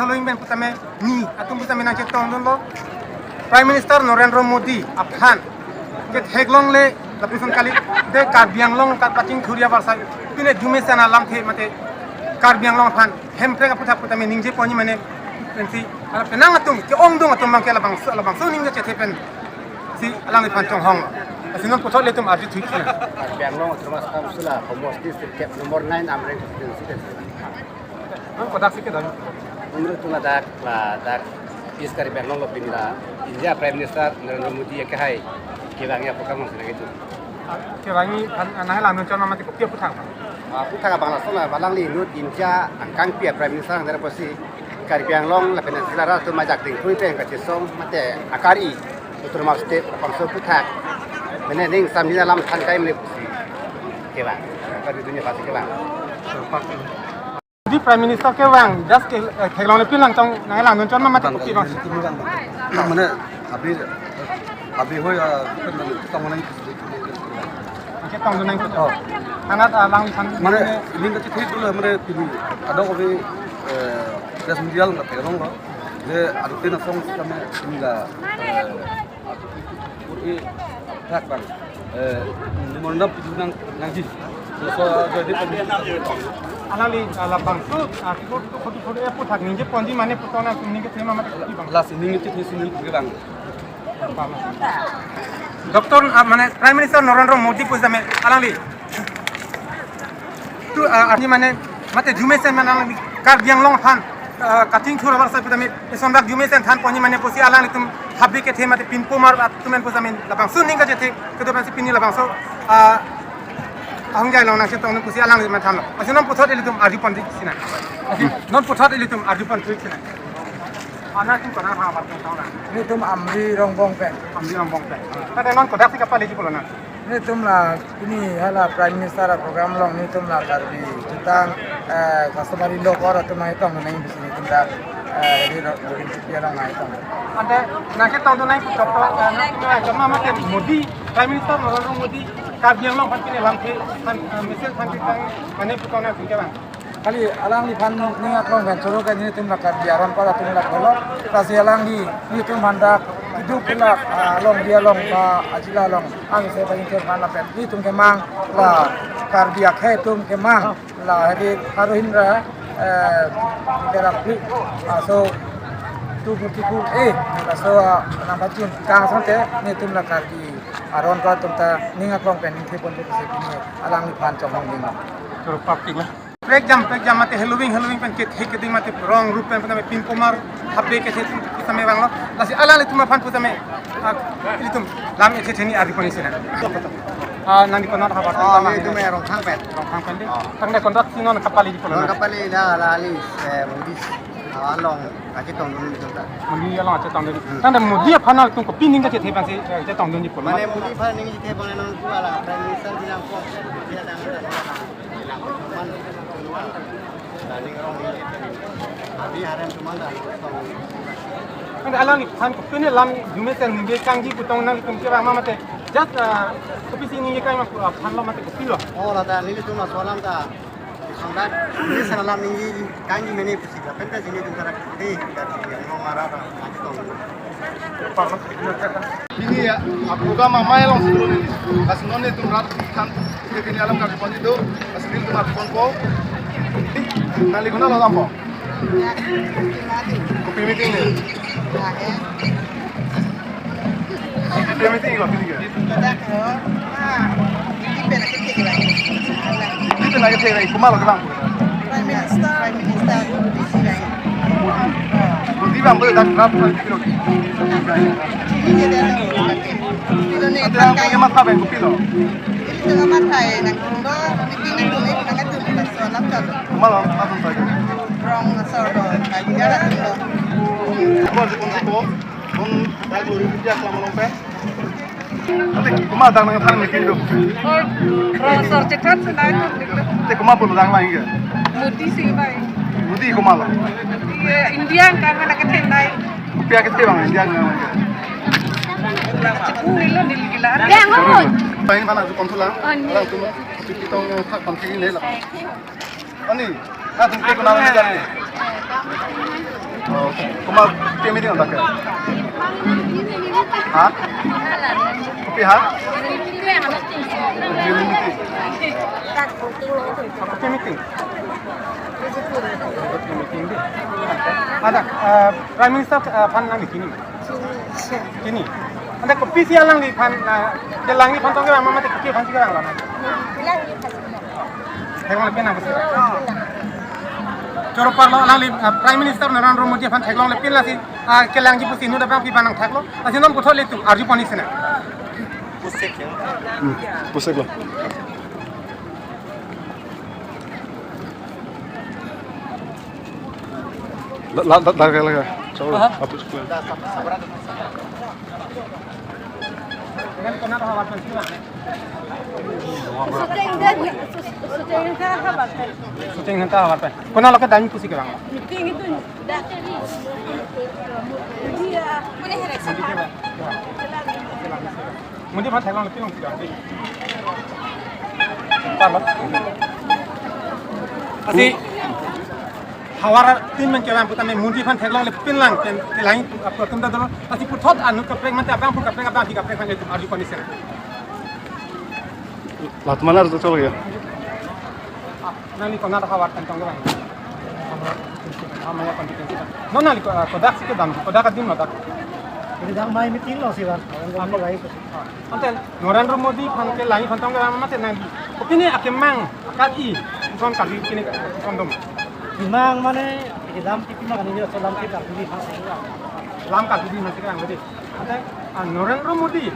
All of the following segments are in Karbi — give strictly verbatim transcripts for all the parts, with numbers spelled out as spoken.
Following pen pusitame ni atum pusitame nangchetongdunlo, Prime Minister Narendra Modi aphan ketheklongle lapuson kali, de Karbi Anglong kat paching thuri abar sai pine jumesen alamthe mate Karbi Anglong aphan Hemprek aputhak putame ningje ponji mane pensi, ah, penang atum ke-ongdung atum abangke labangso, labangso ning kachethe pensi alangliphan chonghong. Lasi non puthot ilitum arjuthuji. Karbi Anglong Autonomous Council a Homosti Sirkep number nine Amreng constituency ke. Non kodaksi kedam? Menurut tuna dak, la dak East Karbi Anglong lo pini la India Prime Minister Narendra Modi akehai kevangji aprogram nang sinang itu. Kevangji aphan, ah, nanglang nunchon mate kopi aputhak ma? Ah, aputhak abang lason la alangli inut India angkangpi a Prime Minister nang dera pusi Karbi Anglong lapen Zila rat atum ajak dingthui pen kachesong mate akari Autonomous State apangso aputhak mene ning samjin alam than kai mene pusi kevang. Karbi dunia pasi kevang. Di Prime Minister kevang, just ke, eh, theklongle pin lang chong, nanglang nunchon ma mate kopi abang? Mane, abi, abi hoi, ah, kan tong nang. Oke, tongdun nang. Oh. Anat, ah, lang san. Mane, ini kachethe dulu, mane, pini. Ada kopi, eh, press media lang theklonglo. Je, adu tin asong kami, ini la, eh, Puri thak bang. Eh, memorandum pidunang nangji. So, so, jadi pemilih. Alangli, ah, labangso, ah, photo, photo, photo, eh, aputhak ningje ponji mane puthot nang ningje thema mate kopi abang? Lasi ningje thesi ningje bang. Doctor, ah, mane Prime Minister Narendra Modi pusitame alangli tu, ah, arni mane mate jumesen mane alangli Karbi Anglong aphan, ah, kaching thur abar sai putame eson dak jumesen than ponji mane pusi alanglitum habri kethe mate pinpo mar atum pen pusitame labangso ning kachethe kedo pensi pini labangso, ah, ahung jai long nangchetongdun pusi alangli mane thanlo. Lasi non puthot ilitum arju ponji sinang. Lasi non puthot ilitum arju ponji sinang. Ana tum kona ha bar tong tong na. Nelitum Amri Rongbong pen. Amri Rongbong pen. Tade non kodaksi kapaleji pulo na? Nelitum la pini hala Prime Minister aprogram along nelitum la Karbi jutang, eh, customary law court atum nangchetongdun nangji pusi nelitum dak, eh, di ro-, Robin Kupi along nangchetong. Ante nangchetongdun nangji pu Doctor, eh, nang, nang, mate Modi, Prime Minister Narendra Modi Karbi Anglong aphan pine lamthe aphan, eh, mesen aphan pitang mane puthot nang kevang? Kali alangliphan ning aklong pen choro ke nelitum la Karbi aron para atum la kolo. Lasi alangli nelitum aphan dak keduk kelak, ah, along dia along ba ajila along angse ba ingke aphan lapen nelitum kemang la Karbi akhei atum kemang la hari Harohinra, eh, Terapli, ah, so two forty-four A, ah, so, ah, nang pachun kang asonte nelitum la Karbi aron para atum ta ning aklong pen ningthe ponji pusi pini alangliphan chonghong ding. Choro parking la. Prekjam, prekjam mate heloving, heloving pen kethe keding mate rong rup pen putame pinpo mar habri kethe putame vanglo. Lasi alanglitum aphan putame, ah, ilitum lam ethe theni arju ponji sinang. Ah, nangli konat habar? Ah, tang nelitum, eh, Rongkhang pen. Rongkhang pen di. Ah. Tangte kontrak si non kapaleji pulo na? Non kapale la, la ali, eh, Modi, ah, along kachetongdun nelitum ta. Modi along kachetongdun. Hmm. Tangte Modi aphan nangtum kopi ning kachethe pensi, eh, chetongdunji pulo? Mane Modi aphan ning chethe abang non ku ala Prime Minister bilang ko. Dia dang, dang, dang. Kan alangphan kopine lam jumesen ningje kangji pu tong nangtum kevang ma mate just, ah, kopisi ningje kang ma pu aphan lo mate kopilo? Oh, lata nelitum laso alam ta. Sampai jumesen alam ningje kangji mene pusi lapen ta jine tum tara kete, kita tum yang mau marah, marah, nangtum. Pini ya, aprogram amei alongsi dolo neli. Lasi non nelitum rat than, pini alam kami pon itu, lasi nelitum rat ponpo. Nangli konat lo dampo? Kopi meeting ni? Kopi meeting lo, pini ke? Ito na kete, komatlo kevang? Prime Minister. Prime Minister. Modi vangpo dak rat phan kilo. Ante ang ke matha pen kopilo? Komatlo, matha pen. Rong asor do, kaligar do. Kung dak lori dia selama lompe. Ante komat dak nangthan meeting do? Or, rong asor chethan senai. Ante komat pulo dak lang ya? Modi si bai. Modi komatlo? Iya, India angkang nangkethenei. Pia kete bang India angkang? Aku nilo nil gila. Paling mana tu konsulang? Langsung kita tong yang tak konflik ini lah. Ani, ah, tum ke konat nangji? Oh, komat ke meeting dak ke? Ha? Kopi ha? Kopi meeting. Kopi meeting. Kopi meeting di. Ada, eh, Prime Minister, eh, aphan nangli chini ma? Chini. Ante kopisi alangliphan, eh, kelangliphan tong kevang ma mate kopi aphansi kevang lo na? Theklongle pen nangpusi. Choro parlo alangli, eh, Prime Minister Narendra Modi aphan theklongle pen lasi, ah, kelangji pusi inut abangpi abang nangthaklo. Lasi non puthot ilitum arjupon-ik sina. Hmm, pusek lo. La, la, la, la, la, la. Choro, aha, hapus ko. Shooting pen ta havar pen. Shooting pen ta havar pen. Konat lo kedam pusi kevang? Meeting itu. Dak. Iya. Modi aphan theklongle pen long sida. Parlo. Lasi havar tin men kevang putame Modi aphan theklongle pen lang pen kelang apo atum ta dolo. Lasi puthot anut kaprek mate abangphu kaprek abangpi kaprek aphan ilitum arjupon-ik sina. Lat mana tu cholo ya? Nangli konat havar pen tong kevang? Amaya constituency. Non nangli ko-, kodaksi kedam, kodak adim lo dak? Ini dak mai meeting lo sih, Bang. Orang kami baik. Ante Narendra Modi aphan kelangji aphan tong kevang mate nangli opini akemang akat i, ison Karbi kini kondom. Kemang mane kedam tipi ma kani jo so lam ke Karbi aphan sih. Lam Karbi aphan sih kevang mate. Ante, ah, Narendra Modi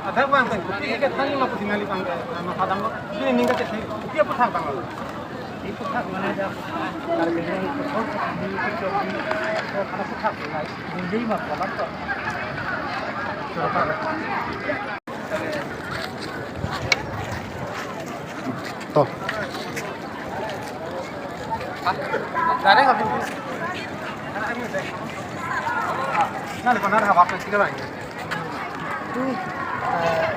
adak vang pen kopi kethanji ma pusi nangli abang, ah, mathadamlo. Pini ning kachethe, kopi aphuthak abang lo? Aphuthak mane dak Karbi Anglong aphuthak, Karbi aphuthak, aphuthak, aphuthak, aphuthak, aphuthak, aphuthak, aphuthak, aphuthak, To. Direct habis. Nangli konat havar pen sida lagi? Tu, eh,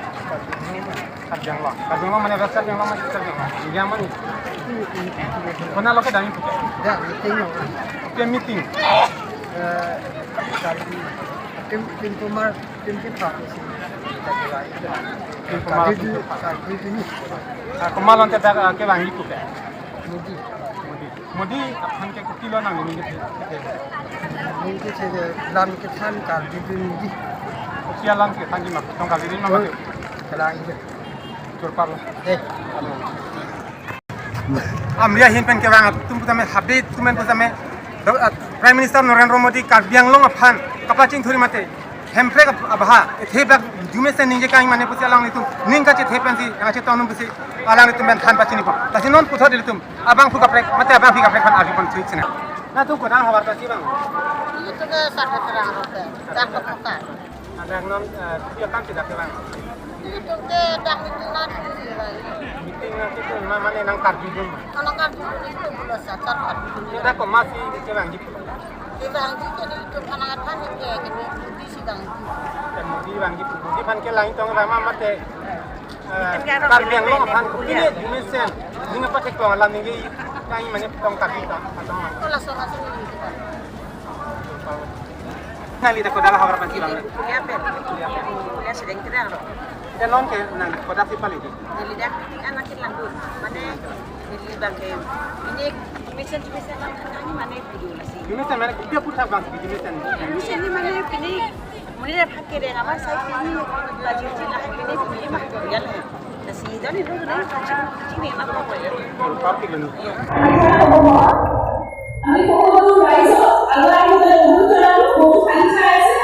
Karbi Anglong. Karbi Anglong mane West Karbi Anglong mane East Karbi Anglong? Yang mana? Konat lo kedam? Ya, meeting lo. Kopi meeting? Eh, Karbi, tim, tim Kumar. Tim ke pak si. Tim Kumar, Karbi tim ke pak. Karbi tim. Ah, komat lo ante dak, ah, kevangji pu ke? Modi. Modi. Modi aphan ke kopi lo nangli ning kethe? Ning kethe lam kethan Karbi tim Modi. Kopi alam kethanji ma, tong Karbi tim ma? Oh, mate. Kelang ide. Choro parlo. Eh. Amri ahin pen kevang atum putame, habit atum pen putame, do-, ah, Prime Minister Narendra Modi Karbi Anglong aphan kapachingthur mate Hemprek ap-, abha, ethe bak arjumesen ningje kang mane pusi alanglitum ning kachethe pensi, nangchetong num pusi alanglitum pen than pachinipo. Lasi non puthot ilitum abangphu kaprek mate abangpi kaprek aphan arjupon-ik sina. Nangtum kodak havar pensi vang? Ilitum ke sar ke terang rote, dak ke kota. Ada non, eh, dia kan tidak kevang. Ilitum ke dak meeting nanti sih, Bang. Meeting nanti tu ma-, mane nang Karbi dun? Kalau Karbi dun itu bulan sacar Karbi dun. Kita kok masih kevangji? Kevangji ke ilitum anak anak ke, ke Modi si vangji. Ke Modi vangji, Modi aphan kelang tong rama mate, eh, Karbi Anglong aphan kopi arjumesen, ning apa theklong alam ningje kang mane tong Karbi ta, atau ma? Kalau langsung langsung ini kita. Nangli ta kodak havar pensi vang? Kuliah pen. Kuliah sedang terang lo. Ante non ke nang kodaksi pali di? Neli dak anak ke langdun. Mane neli bang ke ini mesen mesen lang kan mane video lasi. Mesen mane dia putar bang, mesen. Mesen ini mane ini mane dak pakai deh, apa saya ini baju cina ini ini mah ya lah. Nasi dan itu deh, cina cina apa ya? Party kan? Iya. আমি সকলো ৰাইজক আৰু আমি বহুত বহুত খালি খাই আছে।